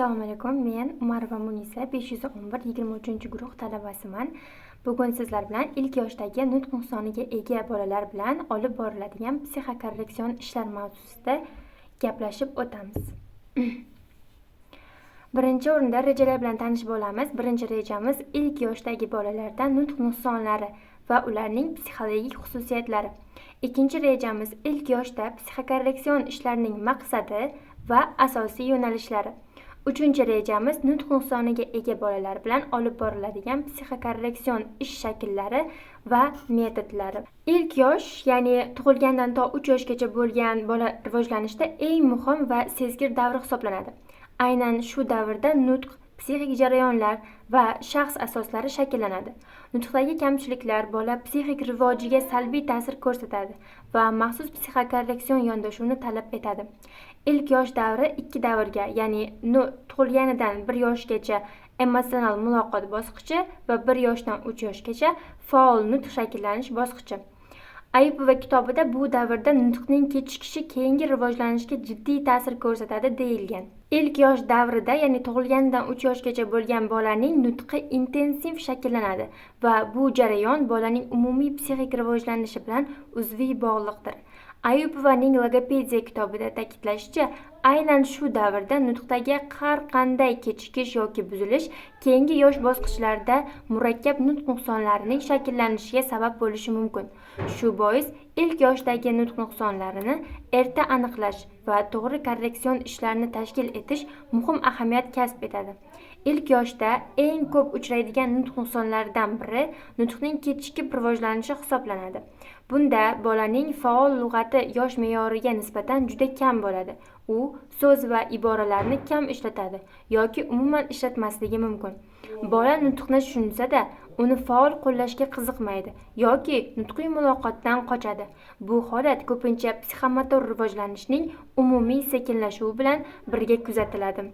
Assalomu alaykum. Men Umarova Munisa, 511 23-guruh talabasiman. Bugun sizlar bilan ilk yoshdagi nutq nuqsoniga ega bolalar bilan olib boriladigan psixokorreksion ishlar mavzusida gaplashib o'tamiz. Birinchi o'rinda rejalar bilan tanishib olamiz. Birinchi rejamiz ilk yoshdagi bolalarda nutq nuqsonlari va ularning psixologik xususiyatlari. Ikkinchi rejamiz ilk yoshda psixokorreksion ishlarning maqsadi va asosiy yo'nalishlari. Uchinchi rejamiz nutq nuqsoniga ega bolalar bilan olib boriladigan psixokorreksion ish shakllari va metodlari. Ilk yosh, ya'ni tug'ilgandan to 3 yoshgacha bo'lgan bola rivojlanishda eng muhim va sezgir davr hisoblanadi. Aynan shu davrda nutq, psixik jarayonlar va shaxs asoslari shakllanadi. Nutqdagi kamchiliklar bola psixik rivojiga salbiy ta'sir ko'rsatadi va maxsus psixokorreksion yondashuvni talab etadi. Ilk yosh davri ikki davrga, ya'ni tug'ilganidan 1 yoshgacha emotsional muloqot bosqichi va 1 yoshdan 3 yoshgacha faol nutq shakllanish bosqichi. Ayupova kitobida bu davrda nutqning kechikishi keyingi rivojlanishga jiddiy ta'sir ko'rsatadi deyilgan. Ilk yosh davrida, ya'ni tug'ilganidan 3 yoshgacha bo'lgan bolaning nutqi intensiv shakllanadi va bu jarayon bolaning umumiy psixik rivojlanishi bilan uzviy bog'liqdir. Ayupovaning logopediya kitobida ta'kidlashicha, aynan shu davrda nutqdagi har qanday kechikish yoki buzilish keyingi yosh bosqichlarida murakkab nutq nuqsonlarining shakllanishiga sabab bo'lishi mumkin. Shu bois ilk yoshdagi nutq nuqsonlarini erta aniqlash va to'g'ri korreksion ishlarni tashkil etish muhim ahamiyat kasb etadi. Ilk yoshda eng ko'p uchraydigan nutq nuqsonlaridan biri nutqning kechikib rivojlanishi hisoblanadi. Bunda bolaning faol lug'ati yosh me'yoriga nisbatan juda kam bo'ladi. U so'z va iboralarni kam ishlatadi yoki umuman ishlatmasligi mumkin. Bola nutqni tushunsa-da, uni faol qo'llashga qiziqmaydi yoki nutqiy muloqotdan qochadi. Bu holat ko'pincha psixomotor rivojlanishning umumiy sekinlashuvi bilan birga kuzatiladi.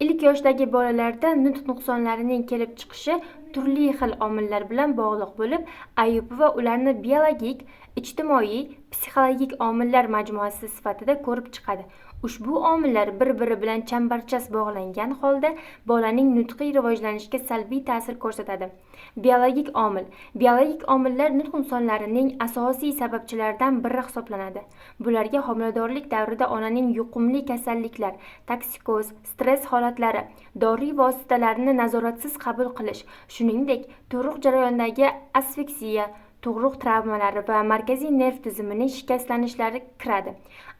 Ilk yoshdagi bolalarda nutq nuqsonlarining kelib chiqishi turli xil omillar bilan bog'liq bo'lib, Ayupova ularni biologik, ijtimoiy, psixologik omillar majmuasi sifatida ko'rib chiqadi. Ushbu omillar bir-biri bilan chambarchas bog'langan holda bolaning nutqiy rivojlanishiga salbiy ta'sir ko'rsatadi. Biologik omil. Biologik omillar nutq nuqsonlarining asosiy sababchilaridan biri hisoblanadi. Bularga homiladorlik davrida onaning yuqumli kasalliklar, toksikoz, stress holatlari, dori vositalarini nazoratsiz qabul qilish, shuningdek, tug'ruq jarayonidagi asfiksiya, tug'ruq travmalari va markaziy nerv tizimining shikastlanishlari kiradi.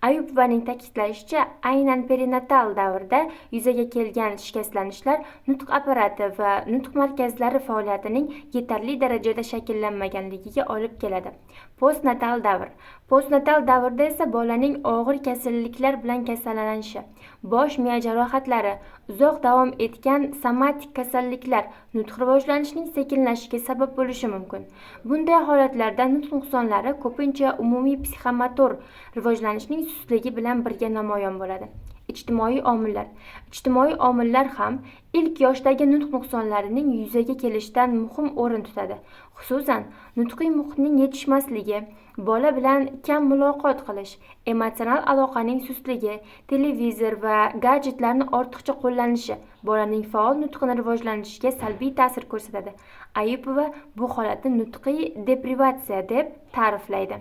Ayupovaning ta'kidlashicha, aynan perinatal davrda yuzaga kelgan shikastlanishlar nutq apparati va nutq markazlari faoliyatining yetarli darajada shakllanmaganligiga olib keladi. Postnatal davr. Postnatal davrda esa bolaning og'ir kasalliklar bilan kasallanishi, bosh miya jarohatlari, uzoq davom etgan somatik kasalliklar nutq rivojlanishining sekinlashishiga sabab bo'lishi mumkin. Bunday holatlarda nutq nuqsonlari ko'pincha umumiy psixomotor rivojlanishning sustligi bilan birga namoyon bo'ladi. Ijtimoiy omillar. Ijtimoiy omillar ham ilk yoshdagi nutq nuqsonlarining yuzaga kelishidan muhim o'rin tutadi. Xususan, nutqiy muhitning yetishmasligi, bola bilan kam muloqot qilish, emotsional aloqaning sustligi, televizor va gadjetlarni ortiqcha qo'llanishi bolaning faol nutqini rivojlanishiga salbiy ta'sir ko'rsatadi. Ayupova bu holatni nutqiy deprivatsiya deb ta'riflaydi.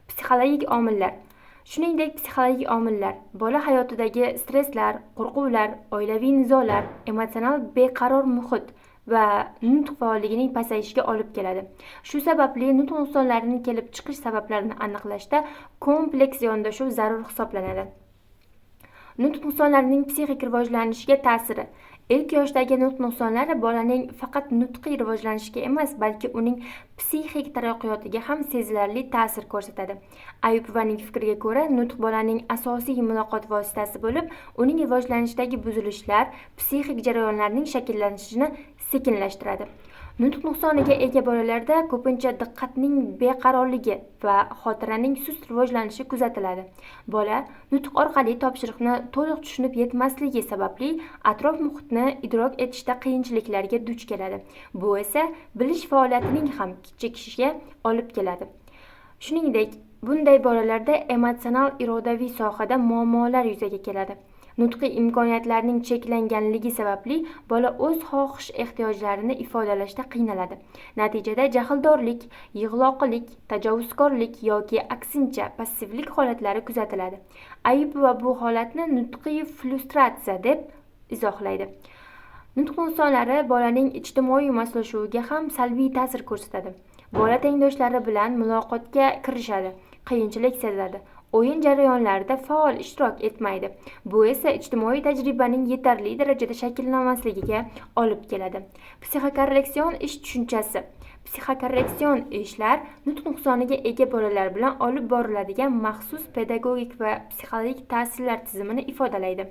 Psixologik omillar. Shuningdek, psixologik omillar bola hayotidagi stresslar, qo'rquvlar, oilaviy nizolar, emotsional beqaror muhit va nutq faolligining pasayishiga olib keladi. Shu sababli nutq nuqsonlarining kelib chiqish sabablarini aniqlashda kompleks yondashuv zarur hisoblanadi. Nutq nuqsonlarining psixik rivojlanishiga ta'siri. Ilk yoshdagi nutq nuqsonlari bolaning faqat nutqiy rivojlanishiga emas, balki uning psixik taraqqiyotiga ham sezilarli ta'sir ko'rsatadi. Ayupovaning fikriga ko'ra, nutq bolaning asosiy muloqot vositasi bo'lib, uning rivojlanishidagi buzilishlar psixik jarayonlarning shakllanishini sekinlashtiradi. Nutq nuqsoniga ega bolalarda ko'pincha diqqatning beqarorligi va xotiraning sust rivojlanishi kuzatiladi. Bola nutq orqali topshiriqni to'liq tushunib yetmasligi sababli atrof muhitni idrok etishda qiyinchiliklarga duch keladi. Bu esa bilish faoliyatining ham kechikishiga olib keladi. Shuningdek, bunday bolalarda emotsional irodaviy sohada muammolar yuzaga keladi. Nutqiy imkoniyatlarning cheklanganligi sababli bola o'z xohish ehtiyojlarini ifodalashda qiynaladi. Natijada jahldorlik, yig'loqlik, tajovuzkorlik yoki aksincha passivlik holatlari kuzatiladi. Ayupova bu holatni nutqiy frustratsiya deb izohlaydi. Nutq nuqsonlari bolaning ijtimoiy moslashuviga ham salbiy ta'sir ko'rsatadi. Bola tengdoshlari bilan muloqotga kirishadi, qiyinchilik sezadi, o'yin jarayonlarida faol ishtirok etmaydi. Bu esa ijtimoiy tajribaning yetarli darajada shakllanmasligiga olib keladi. Psixokorreksion ish tushunchasi. Psixokorreksion ishlar nutq nuqsoniga ega bolalar bilan olib boriladigan maxsus pedagogik va psixologik ta'sirlar tizimini ifodalaydi.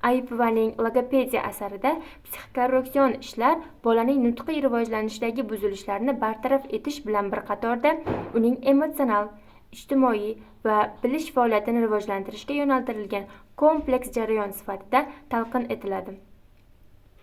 Ayupovaning logopediya asarida psixokorreksion ishlar bolaning nutqiy rivojlanishidagi buzilishlarni bartaraf etish bilan bir qatorda uning emotsional, ijtimoiy va bilish faoliyatini rivojlantirishga yo'naltirilgan kompleks jarayon sifatida talqin etiladi.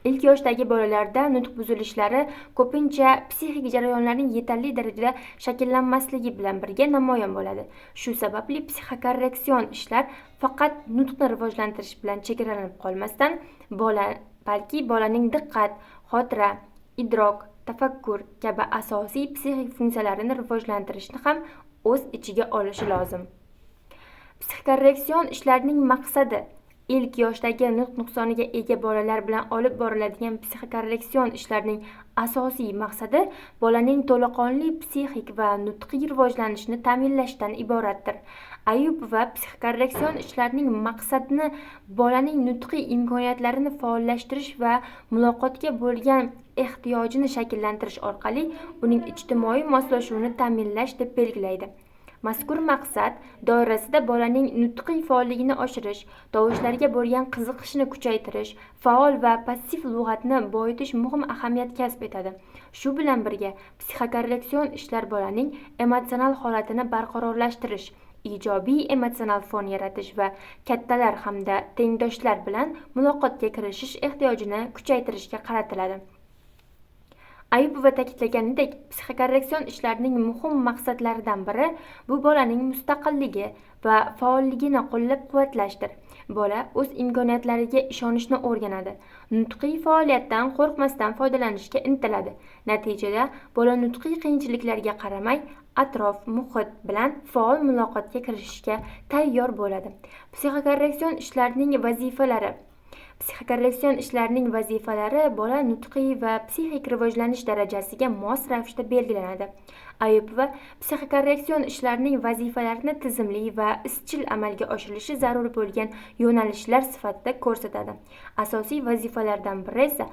Ilk yoshdagi bolalarda nutq buzilishlari ko'pincha psixik jarayonlarning yetarli darajada shakllanmasligi bilan birga namoyon bo'ladi. Shu sababli psixokorreksion ishlar faqat nutqni rivojlantirish bilan chegaralanib qolmasdan, balki bolaning diqqat, xotira, idrok, tafakkur kabi asosiy psixik funksiyalarini rivojlantirishni ham o'z ichiga olishi lozim. Psixokorreksion ishlarning maqsadi ilk yoshdagi nutq nuqsoniga ega bolalar bilan olib boriladigan psixokorreksion ishlarning asosiy maqsadi bolaning to'laqonli psixik va nutqiy rivojlanishini ta'minlashdan iboratdir. Ayupova psixokorreksion ishlarning maqsadini bolaning nutqiy imkoniyatlarini faollashtirish va muloqotga bo'lgan ehtiyojini shakllantirish orqali uning ijtimoiy moslashuvini ta'minlash deb belgilaydi. Mazkur maqsad doirasida bolaning nutqiy faolligini oshirish, tovushlarga bo'lgan qiziqishini kuchaytirish, faol va passiv lug'atni boyitish muhim ahamiyat kasb etadi. Shu bilan birga psixokorreksion ishlar bolaning emotsional holatini barqarorlashtirish, ijobiy emotsional fon yaratish va kattalar hamda tengdoshlar bilan muloqotga kirishish ehtiyojini kuchaytirishga qaratiladi. Ayupova ta'kidlaganidek, psixokorreksion ishlarning muhim maqsadlaridan biri bu bolaning mustaqilligi va faolligini qo'llab-quvvatlashdir. Bola o'z imkoniyatlariga ishonishni o'rganadi, nutqiy faoliyatdan qo'rqmasdan foydalanishga intiladi. Natijada bola nutqiy qiyinchiliklarga qaramay, atrof muhit bilan faol muloqotga kirishishga tayyor bo'ladi. Psixokorreksion ishlarning vazifalari. Psixokorreksion ishlarning vazifalari bola nutqiy va psixik rivojlanish darajasiga mos ravishda belgilanadi. Ayupova psixokorreksion ishlarning vazifalarini tizimli va izchil amalga oshirilishi zarur bo'lgan yo'nalishlar sifatida ko'rsatadi. Asosiy vazifalardan biri esa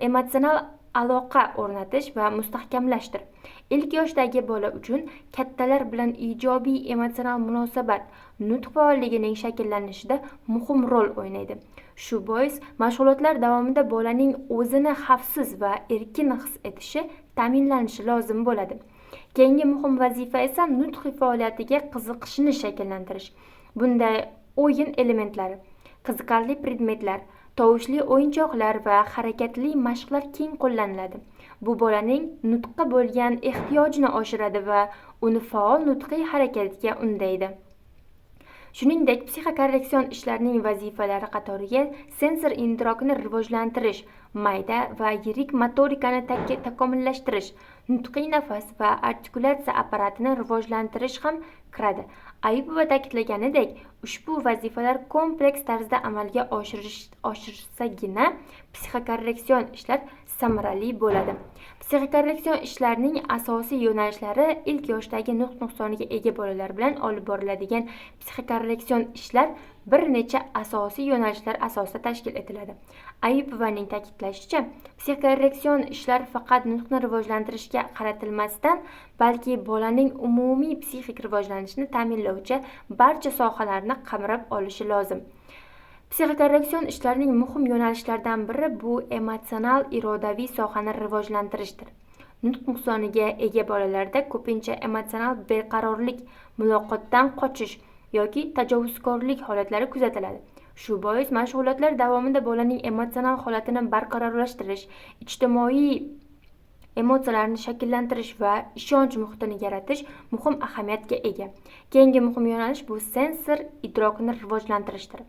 emotsional aloqa o'rnatish va mustahkamlashdir. Ilk yoshdagi bola uchun kattalar bilan ijobiy emotsional munosabat nutq faolligining shakllanishida muhim rol o'ynaydi. Shu bois mashg'ulotlar davomida bolaning o'zini xavfsiz va erkin his etishi ta'minlanishi lozim bo'ladi. Keyingi muhim vazifa esa nutq faoliyatiga qiziqishini shakllantirish. Bunday o'yin elementlari, qiziqarli predmetlar, tovushli o'yinchoqlar va harakatli mashqlar keng qo'llaniladi. Bu bolaning nutqqa bo'lgan ehtiyojini oshiradi va uni faol nutqiy harakatga undaydi. Shuningdek, psixokorreksion ishlarning vazifalari qatoriga sensor idrokni rivojlantirish, mayda va yirik motorikani takomillashtirish, nutqiy nafas va artikulyatsiya apparatini rivojlantirish ham kiradi. Ayupova ta'kidlaganidek, ushbu vazifalar kompleks tarzda amalga oshirilsagina psixokorreksion ishlar samarali bo'ladi. Psixokorreksion ishlarning asosiy yo'nalishlari ilk yoshdagi nutq nuqsoniga ega bolalar bilan olib boriladigan psixokorreksion ishlar bir necha asosiy yo'nalishlar asosida tashkil etiladi. Ayupovaning ta'kidlashicha, psixokorreksion ishlar faqat nutqni rivojlantirishga qaratilmasdan, balki bolaning umumiy psixik rivojlanishini ta'minlovchi barcha sohalarni qamrab olishi lozim. Psixokorreksion ishlarning muhim yo'nalishlaridan biri bu emotsional irodaviy sohani rivojlantirishdir. Nutq nuqsoniga ega bolalarda ko'pincha emotsional beqarorlik, muloqotdan qochish yoki tajovuzkorlik holatlari kuzatiladi. Shu bois mashg'ulotlar davomida bolaning emotsional holatini barqarorlashtirish, ijtimoiy emotsiyalarni shakllantirish va ishonch muhitini yaratish muhim ahamiyatga ega. Keyingi muhim yo'nalish bu sensor idrokni rivojlantirishdir.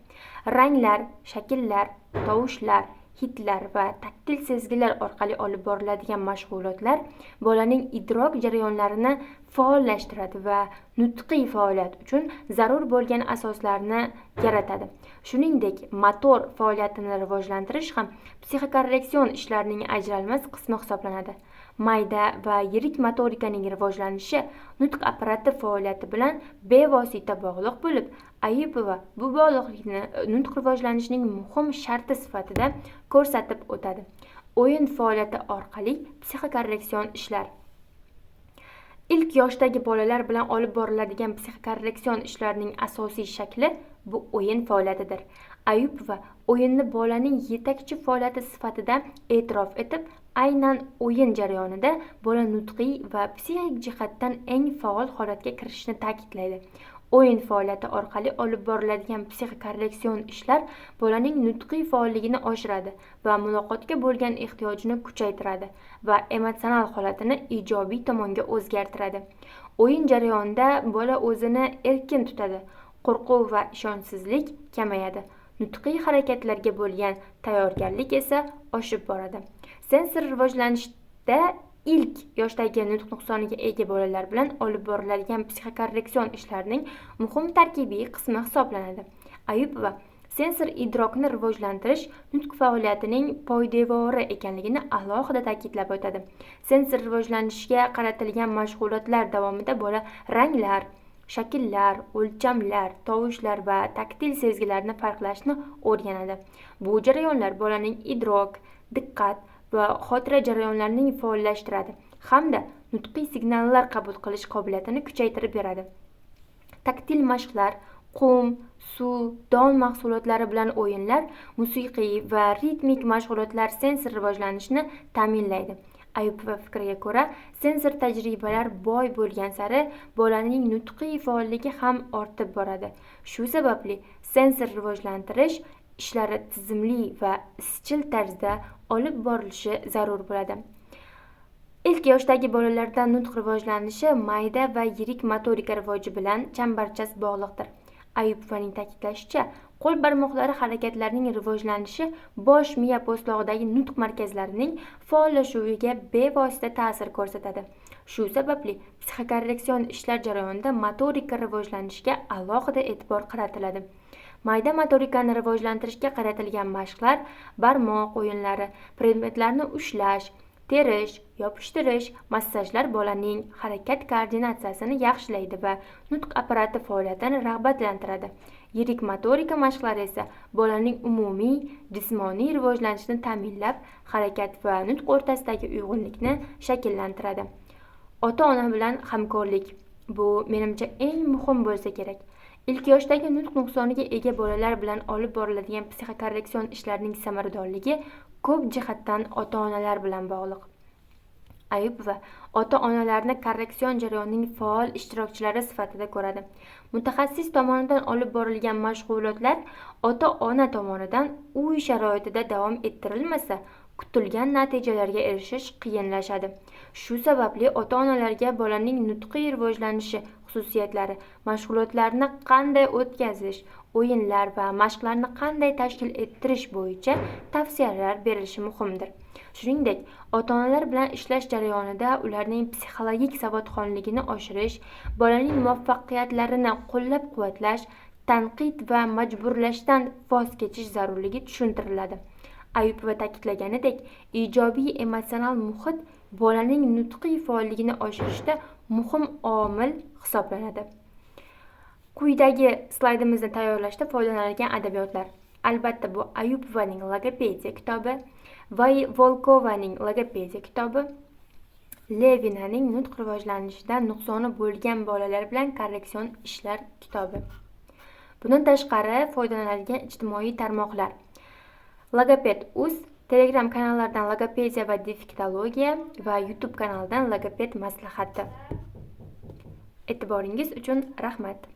Ranglar, shakllar, tovushlar, hidlar va taktil sezgilar orqali olib boriladigan mashg'ulotlar bolaning idrok jarayonlarini faollashtiradi va nutqiy faoliyat uchun zarur bo'lgan asoslarni yaratadi. Shuningdek, motor faoliyatini rivojlantirish ham psixokorreksion ishlarning ajralmas qismi hisoblanadi. Mayda va yirik motorikaning rivojlanishi nutq apparati faoliyati bilan bevosita bog'liq bo'lib, Ayupova bu bog'liqlikni nutq rivojlanishining muhim sharti sifatida ko'rsatib o'tadi. O'yin faoliyati orqali psixokorreksion ishlar. Ilk yoshdagi bolalar bilan olib boriladigan psixokorreksion ishlarning asosiy shakli bu o'yin faoliyatidir. Ayupova o'yinni bolaning yetakchi faoliyati sifatida e'tirof etib, aynan o'yin jarayonida bola nutqiy va psixik jihatdan eng faol holatga kirishini ta'kidlaydi. O'yin faoliyati orqali olib boriladigan psixokorreksion ishlar bolaning nutqiy faolligini oshiradi va muloqotga bo'lgan ehtiyojini kuchaytiradi va emotsional holatini ijobiy tomonga o'zgartiradi. O'yin jarayonida bola o'zini erkin tutadi, qo'rquv va ishonchsizlik kamayadi, nutqiy harakatlarga bo'lgan tayyorgarlik esa oshib boradi. Sensor rivojlanishda ilk yoshdagi nutq nuqsoniga ega bolalar bilan olib boriladigan psixokorreksion ishlarning muhim tarkibiy qismi hisoblanadi. Ayupova sensor idrokni rivojlantirish nutq faoliyatining poydevori ekanligini alohida ta'kidlab o'tadi. Sensor rivojlanishga qaratilgan mashg'ulotlar davomida bola ranglar, shakllar, o'lchamlar, tovushlar va taktil sezgilarni farqlashni o'rganadi. Bu jarayonlar bolaning idrok, diqqat va xotira jarayonlarining faollashtiradi hamda nutqiy signallar qabul qilish qobiliyatini kuchaytirib beradi. Taktil mashqlar, qum, suv, don mahsulotlari bilan o'yinlar, musiqiy va ritmik mashg'ulotlar sensor rivojlanishini ta'minlaydi. Ayupova fikriga ko'ra, sensor tajribalar boy bo'lgan sari bolaning nutqiy faolligi ham ortib boradi. Shu sababli sensor rivojlantirish ishlari tizimli va izchil tarzda olib borilishi zarur bo'ladi. Ilk yoshdagi bolalarda nutq rivojlanishi mayda va yirik motorika rivoji bilan chambarchas bog'liqdir. Ayupovaning ta'kidlashicha, qo'l barmoqlari harakatlarining rivojlanishi bosh miya po'stlog'idagi nutq markazlarining faollashuviga bevosita ta'sir ko'rsatadi. Shu sababli psixokorreksion ishlar jarayonida motorika rivojlanishiga alohida e'tibor qaratiladi. Mayda motorikani rivojlantirishga qaratilgan mashqlar barmoq o'yinlari, predmetlarni ushlash, terish, yopishtirish, massajlar bolaning harakat koordinatsiyasini yaxshilaydi va nutq apparati faoliyatini rag'batlantiradi. Yirik motorika mashqlari esa bolaning umumiy jismoniy rivojlanishini ta'minlab, harakat va nutq o'rtasidagi uyg'unlikni shakllantiradi. Ota-ona bilan hamkorlik bu menimcha eng muhim bo'lsa kerak. Ilk yoshdagi nutq nuqsoniga ega bolalar bilan olib boriladigan psixokorreksion ishlarning samaradorligi ko'p jihatdan ota-onalar bilan bog'liq. Ayupova ota-onalarni korreksion jarayonning faol ishtirokchilari sifatida ko'radi. Mutaxassis tomonidan olib borilgan mashg'ulotlar ota-ona tomonidan uy sharoitida davom ettirilmasa, kutilgan natijalarga erishish qiyinlashadi. Shu sababli ota-onalarga bolaning nutqiy rivojlanishi xususiyatlari, mashg'ulotlarni qanday o'tkazish, o'yinlar va mashqlarni qanday tashkil ettirish bo'yicha tavsiyalar berilishi muhimdir. Shuningdek, ota-onalar bilan ishlash jarayonida ularning psixologik savodxonligini oshirish, bolaning muvaffaqiyatlarini qo'llab-quvvatlash, tanqid va majburlashdan voz kechish zarurligi tushuntiriladi. Ayupova ta'kidlaganidek, ijobiy emotsional muhit bolaning nutqiy faolligini oshirishda muhim omil hisoblanadi. Quyidagi slaydimizni tayyorlashda foydalanilgan adabiyotlar. Albatta bu Ayupovaning logopediya kitobi, Volkovaning logopediya kitobi, Levinaning nutq rivojlanishida nuqsoni bo'lgan bolalar bilan korreksion ishlar kitobi. Bundan tashqari foydalaniladigan ijtimoiy tarmoqlar. Logoped uz, Telegram kanallaridan logopediya va defektologiya va YouTube kanalidan logoped maslahati. E'tiboringiz uchun rahmat.